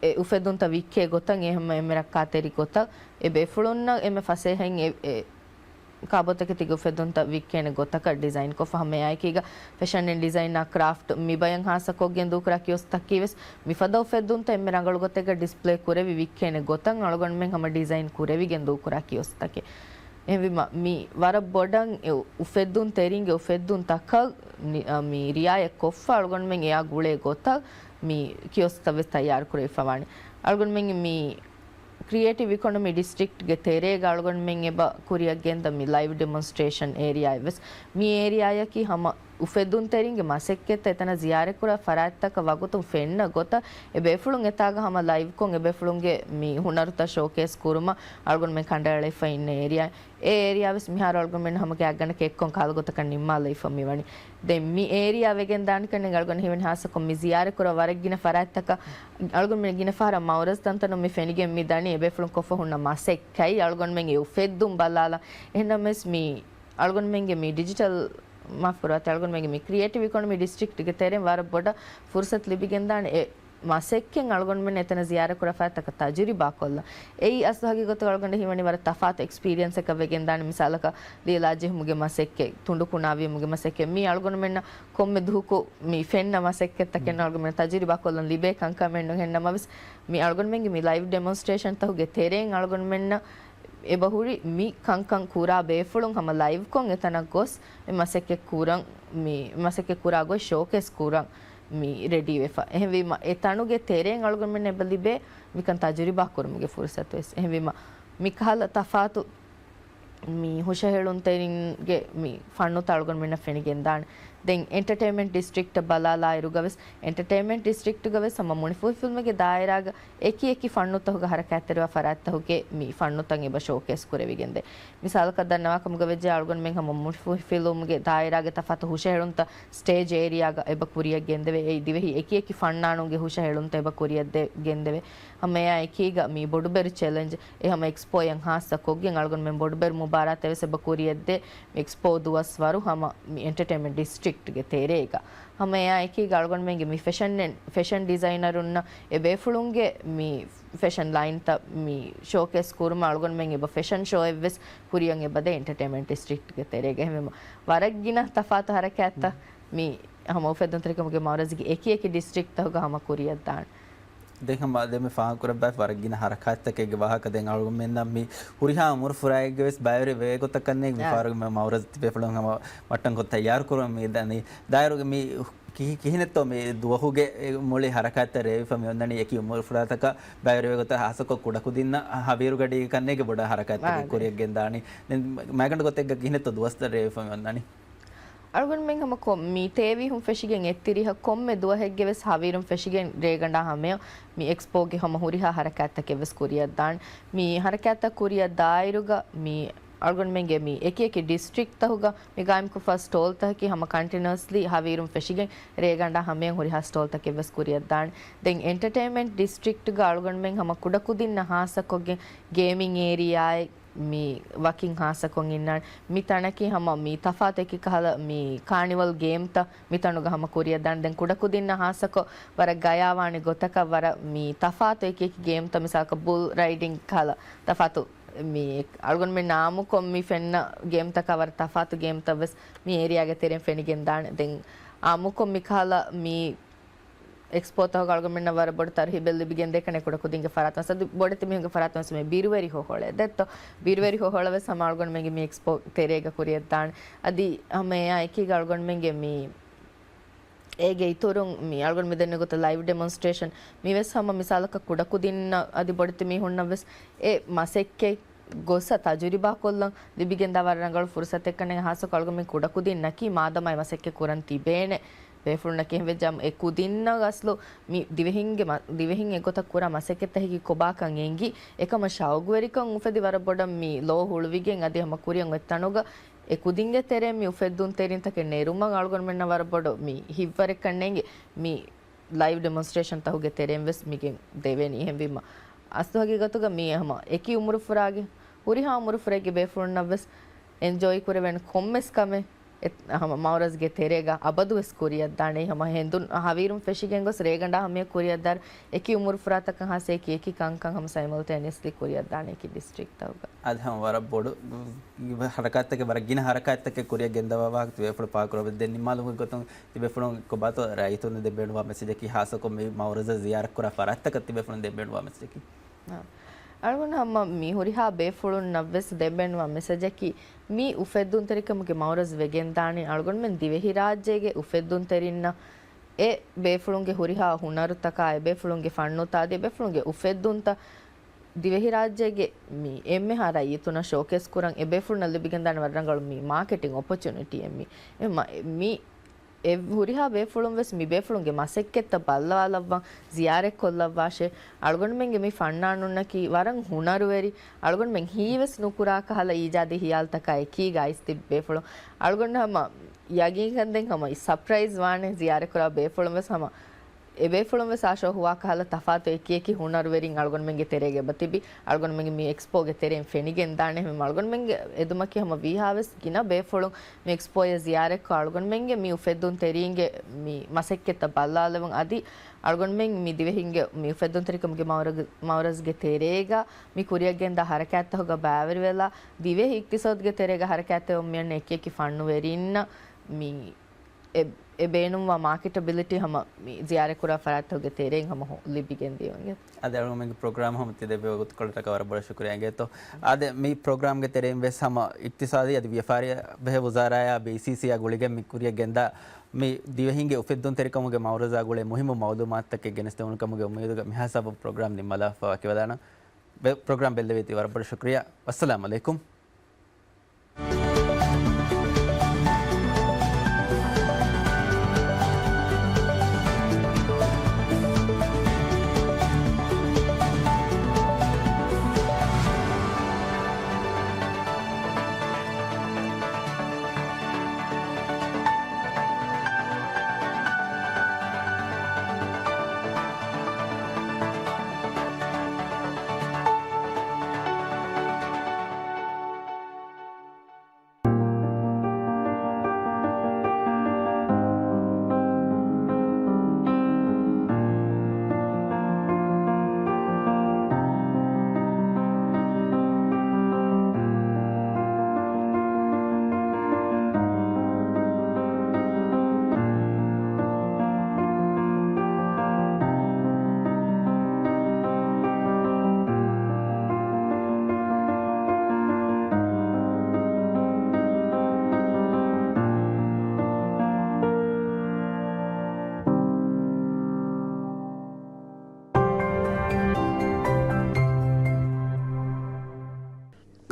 އެ އުފެއްދުންތައް ވިއްކޭ ގޮތަށް އެ ހަމަ އެންމެ ރައްކާތެރި ގޮތަށް އެ ބޭފުޅުންނަށް އެންމެ ފަސޭހައިން އެ، އެ ކާބޯތަކެތީގެ އުފެއްދުންތައް ވިއްކޭނެ ގޮތަކަށް ޑިޒައިންކޮށްފަ ހަމަ އެއާއެކީގަ ފެޝަން އެންޑް ޑިޒައިން އާ ކްރާފްޓް މި ބަޔަށް ހާއްސަކޮށްގެން ދޫކުރާ ކިޔޮސްކްތަކީ ވެސް މިފަދަ އުފެއްދުންތައް އެންމެ ރަނގަޅު ގޮތެއްގަ ޑިސްޕްލޭ ކުރެވި ވިއްކޭނެ ގޮތަށް އަޅުގަނޑުމެން ހަމަ ޑިޒައިން ކުރެވިގެން ދޫކުރާ ކިޔޮސްކްތަކެއް. އެހެންވީމަ، މި ވަރަށް ބޮޑަށް އެ އުފެއްދުންތެރިންގެ އުފެއްދުންތަކަށް ނި-، އަ، މި ރިއާޔަތް ކޮށްފަ އަޅުގަނޑުމެން އެއާ ގުޅޭ ގޮތަށް މި ކިޔޮސްކްތައް ވެސް ތައްޔާރު ކުރެވިފަ ވާނެ. އަޅުގަނޑުމެން މި ކްރިއޭޓިވް އިކޮނޮމީ ޑިސްޓްރިކްޓްގެ ތެރޭގަ އަޅުގަނޑުމެން އެބަ ކުރިއަށް ގެންދަ މި ލައިވް ޑެމޮންސްޓްރޭޝަން އޭރިއާއެއް ވެސް މި އޭރިއާއަކީ ހަމަ އުފެއްދުންތެރިންގެ މަސައްކަތްތައް އެތަނަށް ޒިޔާރަތްކުރާ ފަރާތްތަކަށް ވަގުތުން ފެންނަ ގޮތަށް އެ ބޭފުޅުން އެތާގަ ހަމަ ލައިވްކޮށް އެ ބޭފުޅުންގެ މި ހުނަރުތައް ޝޯކޭސް ކުރުމަށް އަޅުގަނޑުމެން ކަނޑައެޅިފަ އިންނަ އޭރިއާ. އެ އޭރިއާ ވެސް މިހާރު އަޅުގަނޑުމެން ހަމަ ގާތްގަނޑަކަށް އެއްކޮށް ކަހަލަ ގޮތަކަށް ނިންމާލައިފަ މިވަނީ. ދެން މި އޭރިއާ ވެގެން ދާނެ ކަންނޭނގެ އަޅުގަނޑު ހީވަނީ ހާއްސަކޮށް މި ޒިޔާރަތް ކުރާ ވަރަށް ގިނަ ފަރާތްތަކަށް އަޅުގަނޑުމެން ގިނަ ފަހަރަށް މައުރަޒު ތަންތަނުން މި ފެނިގެން މި ދަނީ އެ ބޭފުޅުން ކޮށްފަ ހުންނަ މަސައްކަތް އަޅުގަނޑުމެންގެ އުފެއްދުން ބަލާލާ. އެހެންނަމަވެސް މި އަޅުގަނޑުމެންގެ މި ޑިޖިޓަލް މާފުރާތެ އަޅުގަނޑުމެންގެ މި ކްރިއޭޓިވް އިކޮނޮމީ ޑިސްޓްރިކްޓްގެ ތެރެއިން ވަރަށް ބޮޑަށް ފުރުސަތު ލިބިގެންދާނެ އެ މަސައްކަތް އަޅުގަނޑުމެން އެތަނަށް ޒިޔާރަތް ކުރާ ފަރާތްތަކަށް ތަޖުރިބާ ކޮށްލަން. އެއީ އަސްލު ހަގީގަތުގަ އަޅުގަނޑަށް ހީވަނީ ވަރަށް ތަފާތު އެކްސްޕީރިއަންސްއެއް ވެގެންދާނެ. މިސާލަކަށް ލީލާ ޖެހުމުގެ މަސައްކަތް، ތުނޑު ކުނާވީމުގެ މަސައްކަތް، މީ އަޅުގަނޑުމެންނަށް ކޮންމެ ދުވަހަކު މި ފެންނަ މަސައްކަތްތަކެއް އަޅުގަނޑުމެން ތަޖުރިބާ ކޮށްލަން ލިބޭ ކަންކަމެއް ނޫން. އެހެންނަމަވެސް މި އަޅުގަނޑުމެންގެ މި ލައިވް ޑެމޮންސްޓްރޭޝަންތަކުގެ ތެރެއިން އަޅުގަނޑުމެންނަށް އެބަހުރި މި ކަންކަން ކުރާ ބޭފުޅުން ހަމަ ލައިވްކޮށް އެތަނަށް ގޮސް އެ މަސައްކަތް ކުރަން، މި މަސައްކަތް ކުރާ ގޮތް ޝޯކޭސް ކުރަން މި ރެޑީވެފަ. އެހެންވީމަ އެ ތަނުގެ ތެރެއިން އަޅުގަނޑުމެން އެބަ ލިބޭ މިކަން ތަޖުރިބާ ކުރުމުގެ ފުރުސަތު ވެސް. އެހެންވީމަ މިކަހަލަ ތަފާތު މި ހުށަހެޅުންތެރިންގެ މި ފަންނުތައް އަޅުގަނޑުމެންނަށް ފެނިގެންދާނެ. ދެން އެންޓަޓެއިންމަންޓް ޑިސްޓްރިކްޓަށް ބަލާލާއިރުގަވެސް، އެންޓަޓެއިންމަންޓް ޑިސްޓްރިކްޓްގަވެސް ހަމަ މުނިފުހިފިލްމުގެ ދާއިރާގަ އެކި އެކި ފަންނުތަކުގަ ހަރަކާތްތެރިވާ ފަރާތްތަކުގެ މި ފަންނުތައް އެބަ ޝޯކޭސް ކުރެވިގެންދޭ. މިސާލަކަށް ދަންނަވާކަމުގަ ވެއްޖެ އަޅުގަނޑުމެން ހަމަ މުނިފުހިފިލްމުގެ ދާއިރާގެ ތަފާތު ހުށަހެޅުންތައް ސްޓޭޖް އޭރިއާގަ އެބަ ކުރިއަށް ގެންދެވޭ. އެއީ ދިވެހި އެކި އެކި ފަންނާނުންގެ ހުށަހެޅުންތައް އެބަ ކުރިއަށް ދެ-، ގެންދެވޭ. ހަމަ އެއާ އެކީގަ މި ބޮޑުބެރު ޗެލެންޖް އެ ހަމަ އެކްސްޕޯއަށް ހާއްސަކޮށްގެން އަޅުގަނޑުމެން ބޮޑުބެރު މުބާރާތެއް ވެސް އެބަ ކުރިއަށްދޭ މި އެކްސްޕޯ ދުވަސްވަރު ހަމަ މި އެންޓަޓެއިންމަންޓް ޑިސްޓްރިކްޓްގެ ތެރޭގަ. ހަމަ އެއާ އެކީގަ އަޅުގަނޑުމެންގެ މި ފެޝަން، ފެޝަން ޑިޒައިނަރުންނަށް އެ ބޭފުޅުންގެ މި ފެޝަން ލައިންތައް މި ޝޯކޭސް ކުރުމަށް އަޅުގަނޑުމެން އެބަ ފެޝަން ޝޯއެއް ވެސް ކުރިއަށް އެބަދޭ އެންޓަޓެއިންމަންޓް ޑިސްޓްރިކްޓްގެ ތެރޭގަ. އެހެންވީމަ ވަރަށް ގިނަ ތަފާތު ހަރަކާތްތައް މި ހަމަ އުފެއްދުންތެރިކަމުގެ މައުރަޒުގެ އެކި އެކި ޑިސްޓްރިކްޓްތަކުގަ ހަމަ ކުރިއަށްދާނެ. ދެން ހަމަ ދެން މި ފާހަގަކުރައްވާފަ ވަރަށް ގިނަ ހަރަކާތްތަކެއްގެ ވާހަކަ. ދެން އަޅުގަނޑުމެންނަށް މި ހުރިހާ އުމުރު ފުރާއެއްގެ ވެސް ބައިވެރި ވޭ ގޮތަކަށް ކަންނޭނގެ މި އާ. ފާރުގެ މި މައުރަޒު ތިބޭފުޅުން ހަމަ މައްޓަންކޮށް ތައްޔާރު ކުރަމުން މި ދަނީ. ދާއިރުގެ މި ކިހި-، ކިހިނެއްތޯ މި ދުވަހުގެ މުޅި ހަރަކާތްތައް ރޭވިފަ މި އޮންނަނީ އެކި އުމުރު ފުރާތަކަށް ބައިވެރިވޭ ގޮތަށް ހާއްސަކޮށް ކުޑަކުދިންނަށް ހަވީރުގަޑީގެ ކަންނޭނގެ ބޮޑަށް ހަރަކާތްތަކެއް މާ ކުރިއަށް ގެންދާނީ. ދެން މައިގަނޑު ގޮތެއްގަ ކިހިނެއްތޯ ދުވަސްތައް ރޭވިފަ މި އޮންނަނީ. އަޅުގަނޑުމެން ހަމަ ކޮ-، މި ތޭވީހުން ފެށިގެން އެއްތިރީހަ ކޮންމެ ދުވަހެއްގެ ވެސް ހަވީރުން ފެށިގެން ރޭގަނޑާ ހަމަޔަށް މި އެކްސްޕޯގެ ހަމަ ހުރިހާ ހަރަކާތްތަކެއް ވެސް ކުރިއަށްދާނެ. މި ހަރަކާތްތައް ކުރިއަށް ދާއިރުގަ މި އަޅުގަނޑުމެންގެ މި އެކި އެކި ޑިސްޓްރިކްޓްތަކުގަ މި ގާއިމްކޮށްފަ ސްޓޯލްތަކަކީ ހަމަ ކަންޓިނިއުއަސްލީ ހަވީރުން ފެށިގެން ރޭގަނޑާ ހަމަޔަށް ހުރިހާ ސްޓޯލްތަކެއް ވެސް ކުރިއަށްދާނެ. ދެން އެންޓަޓެއިންމަންޓް ޑިސްޓްރިކްޓްގަ އަޅުގަނޑުމެން ހަމަ ކުޑަކުދިންނަށް ހާއްސަކޮށްގެން ގޭމިން އޭރިއާއެއް މި ވަކިން ހާއްސަކޮށް އިންނާނެ. މި ތަނަކީ ހަމަ މި ތަފާތު އެކި ކަހަލަ މި ކާނިވަލް ގޭމްތައް މި ތަނުގަ ހަމަ ކުރިއަށްދާނެ. ދެން ކުޑަކުދިންނަށް ހާއްސަކޮށް ވަރަށް ގަޔާވާނެ ގޮތަކަށް ވަރަށް މި ތަފާތު އެކި އެކި ގޭމްތައް މިސާލަކަށް ބުލް ރައިޑިން ކަހަލަ ތަފާތު މި އަޅުގަނޑުމެން އާއްމުކޮށް މި ފެންނަ ގޭމްތަކާ ވަރަށް ތަފާތު ގޭމްތައް ވެސް މި އޭރިއާގެ ތެރެއިން ފެނިގެންދާނެ. ދެން އާއްމުކޮށް މި ކަހަލަ މި އެކްސްޕޯތަކުގަ އަޅުގަނޑުމެންނަށް ވަރަށް ބޮޑު ތަރުހީބެއް ލިބިގެންދޭކަން ކުޑަކުދިންގެ ފަރާތުން އަދި ބޮޑެތި މީހުންގެ ފަރާތުން ވެސް މި ބިރުވެރި ހޮހޮޅެއް ދެއްތޯ. ބިރުވެރި ހޮހޮޅަށް ވެސް ހަމަ އަޅުގަނޑުމެންގެ މި އެކްސްޕޯ ތެރޭގަ ކުރިއަށްދާނެ. އަދި ހަމަ އެއާ އެކީގަ އަޅުގަނޑުމެންގެ މި އޭގެ އިތުރުން މި އަޅުގަނޑު މި ދެންނެވި ގޮތަށް ލައިވް ޑެމޮންސްޓްރޭޝަން މި ވެސް ހަމަ މިސާލަކަށް ކުޑަކުދިންނަށް އަދި ބޮޑެތި މީހުންނަށް ވެސް އެ މަސައްކަތް ގޮސް ތަޖުރިބާ ކޮށްލަން ލިބިގެންދާ ވަރަށް ރަނގަޅު ފުރުސަތެއްކަން ހާއްސަކޮށް އަޅުގަނޑުމެން ކުޑަކުދިންނަކީ މާދަމާ އެ މަސައްކަތް ކުރަން ތިބޭނެ ބޭފުޅުންނަކީ. އެހެންވެއްޖާ އެ ކުދިންނަށް އަސްލު މި ދިވެހިންގެ މަ-، ދިވެހިން އެގޮތަށް ކުރާ މަސައްކަތްތަކަކީ ކޮބާކަން އެނގި އެކަމަށް ޝައުގުވެރިކަން އުފެދި ވަރަށް ބޮޑަށް މި ލޯ ހުޅުވިގެން އަދި ހަމަ ކުރިއަށް އޮތް ތަނުގަ އެ ކުދިންގެ ތެރެއިން މި އުފެއްދުންތެރިންތަކެއް ނެރުމަށް އަޅުގަނޑުމެންނަށް ވަރަށް ބޮޑު މި ހިތްވަރެއްކަން ނޭނގެ މި ލައިވް ޑެމޮންސްޓްރޭޝަންތަކުގެ ތެރެއިން ވެސް މިގެން ދެވޭނީ. އެހެންވީމަ އަސްލު ހަގީގަތުގަ މީ ހަމަ އެކި އުމުރުފުރާގެ ހުރިހާ އުމުރުފުރެއްގެ ބޭފުޅުންނަށް ވެސް އެންޖޯއި ކުރެވޭނެ ކޮންމެސް ކަމެއް އެ-، ހަމަ މައުރަޒްގެ ތެރޭގަ އަބަދުވެސް ކުރިއަށްދާނެ. ހަމަ ހެނދުން ހަވީރުން ފެށިގެން ގޮސް ރޭގަނޑާ ހަމަޔަށް ކުރިއަށްދާ އެކި އުމުރުފުރާތަކަށް ހާއްސަ އެކި އެކި ކަންކަން ހަމަ ސައިމަލްޓޭނިއަސްލީ ކުރިއަށްދާނެ އެކި ޑިސްޓްރިކްޓްތަކުގަ. އަދި ހަމަ ވަރަށް ބޮޑު ހަރަކާތްތަކެއް، ވަރަށް ގިނަ ހަރަކާތްތަކެއް ކުރިއަށް ގެންދަވާ ވާހަކަ ތިބޭފުޅުން ޕާކުރައްވަ ދެން ނިންމާލުމުގެ ގޮތުން ތިބޭފުޅުން ކޮބާތޯ ރައްޔިތުން ދެން ބޭނުންވާ މެސެޖަކީ ހާއްސަކޮށް މި މައުރަޒަށް ޒިޔާރަތްކުރާ ފަރާތްތަކަށް ތިބޭފުޅުން ދެން ބޭނުންވާ މެސެޖަކީ؟ އަޅުގަނޑު ހަމަ މި ހުރިހާ ބޭފުޅުންނަށް ވެސް ދެން ބޭނުންވާ މެސެޖަކީ މި އުފެއްދުންތެރިކަމުގެ މައުރަޒު ވެގެންދާނީ އަޅުގަނޑުމެން ދިވެހިރާއްޖޭގެ އުފެއްދުންތެރިންނަށް އެ ބޭފުޅުންގެ ހުރިހާ ހުނަރުތަކާ، އެ ބޭފުޅުންގެ ފަންނުތައް އަދި އެ ބޭފުޅުންގެ އުފެއްދުންތައް ދިވެހިރާއްޖޭގެ މި އެންމެހާ ރައްޔިތުންނަށް ޝޯކޭސް ކުރަން އެ ބޭފުޅުންނަށް ލިބިގެންދާނެ ވަރަށް ރަނގަޅު މި މާކެޓިން އޮޕޮޗުނިޓީއެއް މި. އެ މަ-، މި އެ ހުރިހާ ބޭފުޅުން ވެސް މި ބޭފުޅުންގެ މަސައްކަތްތައް ބައްލަވާލައްވަން، ޒިޔާރަތްކޮށްލައްވާށޭ. އަޅުގަނޑުމެންގެ މި ފަންނާނުންނަކީ ވަރަށް ހުނަރުވެރި، އަޅުގަނޑުމެން ހީވެސް ނުކުރާ ކަހަލަ އީޖާދީ ހިޔާލުތަކާ އެކީގަ އައިސް ތިބި ބޭފުޅުން. އަޅުގަނޑު ހަމަ ޔަގީންކަން ދެން ހަމަ ސަޕްރައިޒް ވާނެ ޒިޔާރަތްކުރާ ބޭފުޅުން ވެސް ހަމަ އެބޭފުޅުން ވެސް އާޝޯ ހުވާ ކަހަލަ ތަފާތު އެކި އެކި ހުނަރުވެރިން އަޅުގަނޑުމެންގެ ތެރޭގަ އެބަ ތިބި، އަޅުގަނޑުމެންގެ މި އެކްސްޕޯގެ ތެރެއިން ފެނިގެން ދާނެ. އެހެންވީމަ އަޅުގަނޑުމެންގެ އެދުމަކީ ހަމަ ވީހާވެސް ގިނަ ބޭފުޅުން މި އެކްސްޕޯއަށް ޒިޔާރަތްކޮށް، އަޅުގަނޑުމެންގެ މި އުފެއްދުންތެރީންގެ މި މަސައްކަތްތައް ބައްލާލެވުން. އަދި އަޅުގަނޑުމެން މި ދިވެހިންގެ މި އުފެއްދުންތެރިކަމުގެ މައުރަޒް، މައުރަޒްގެ ތެރޭގަ މި ކުރިއަށް ގެންދާ ހަރަކާތްތަކުގަ ބައިވެރިވެލާ، ދިވެހި އިޤްތިޞާދުގެ ތެރޭގަ ހަރަކާތްތެރިވަމުން މިއަންނަ އެކި އެކި ފަންނުވެރިންނަށް މި އެ، އެ ބޭނުންވާ މާކެޓަބިލިޓީ ހަމަ މި ޒިޔާރަތްކުރާ ފަރާތްތަކުގެ ތެރެއިން ހަމަ ހު-، ލިބިގެން ދިޔުން. އަދި އަޅުގަނޑުމެންގެ ޕްރޮގްރާމް ހަމަ ތި ދެބޭ ވަގުތުކޮޅަށްޓަކާ ވަރަށް ބޮޑަށް ޝުކުރިއްޔާ އިނގޭތޯ. އާދެ، މި ޕްރޮގްރާމްގެ ތެރެއިން ވެސް ހަމަ އިޤްތިޞާދީ އަދި ވިޔަފާރި ބެހޭ ވުޒާރާއާ ބީސީސީއާ ގުޅިގެން މި ކުރިއަށް ގެންދާ މި ދިވެހިންގެ އުފެއްދުންތެރިކަމުގެ މައުރަޒާ ގުޅޭ މުހިއްމު މައުލޫމާތުތަކެއް ގެނެސްދެވުނު ކަމުގެ އުއްމީދުގަ މިހާ ހިސާބުން ޕްރޮގްރާމް ނިންމާލާފަ ވަކިވެލާނަން. ބެ-، ޕްރޮގްރާމް ބެއްލެވޭތީ ވަރަށް ބޮޑަށް ޝުކުރިއްޔާ. ވައްސަލާމް ޢަލައިކުމް.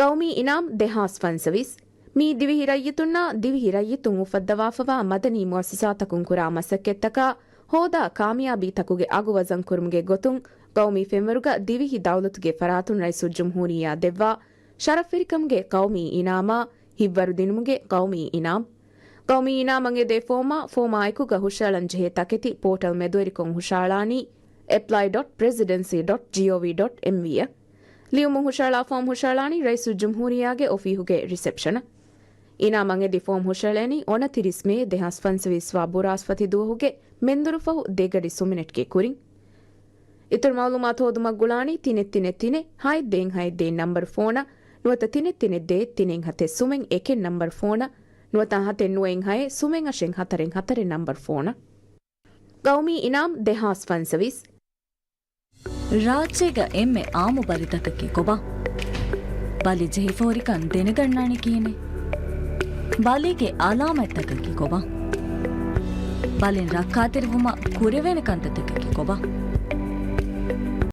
ގައުމީ އިނާމް ދެހާސް ފަންސަވީސް. މީ ދިވެހި ރައްޔިތުންނާ ދިވެހި ރައްޔިތުން އުފައްދަވާފަވާ މަދަނީ މުއައްސަސާތަކުން ކުރާ މަސައްކަތްތަކާ ހޯދާ ކާމިޔާބީތަކުގެ އަގު ވަޒަންކުރުމުގެ ގޮތުން ގައުމީ ފެންވަރުގަ ދިވެހި ދައުލަތުގެ ފަރާތުން ރައީސުލްޖުމްހޫރިއްޔާ ދެއްވާ ޝަރަފްވެރިކަމުގެ ޤައުމީ އިނާމާ ހިތްވަރުދިނުމުގެ ޤައުމީ އިނާމް. ގައުމީ އިނާމަށް އެދޭ ފޯމާ، ފޯމާ އެކުގަ ހުށައަޅަން ޖެހޭ ތަކެތި ޕޯޓަލް މެދުވެރިކޮށް ހުށައަޅާނީ apply dot presidency dot gov dot mv އަށް. ލިޔުމުން ހުށައަޅާ ފޯމް ހުށައަޅާނީ ރައީސުލްޖުމްހޫރިއްޔާގެ އޮފީހުގެ ރިސެޕްޝަނަށް. އިނާމަށް އެދި ފޯމް ހުށައަޅަނީ އޮނަތިރީސް މޭ ދެހާސް ފަންސަވީސް ވާ ބުރާސްފަތި ދުވަހުގެ މެންދުރުފަހު ދެގަޑި ސުމިނެޓްގެ ކުރިން. އިތުރު މައުލޫމާތު ހޯދުމަށް ގުޅާނީ ތިނެއް ތިނެއް ތިނެއް ހައެއް ދޭއް ހައެއް ދޭއް ނަންބަރު ފޯނަށް ނުވަތަ ތިނެއް ތިނެއް ދޭއް ތިނެއް ހަތެއް ސުމެއް އެކެއް ނަންބަރު ފޯނަށް ނުވަތަ ހަތެއް ނުވައެއް ހައެއް ސުމެއް އަށެއް ހަތަރެއް ހަތަރެއް ނަންބަރު ފޯނަށް. ގައުމީ އިނާމް ދެހާސް ފަންސަވީސް. ރާއްޖޭގަ އެންމެ އާއްމު ބަލިތަކަކީ ކޮބާ؟ ބަލި ޖެހިފަ ހުރިކަން ދެނެގަންނާނީ ކިހިނެއް؟ ބަލީގެ އަލާމަތްތަކަކީ ކޮބާ؟ ބަލިން ރައްކާތެރިވުމަށް ކުރެވޭނެ ކަންތައްތަކަކީ ކޮބާ؟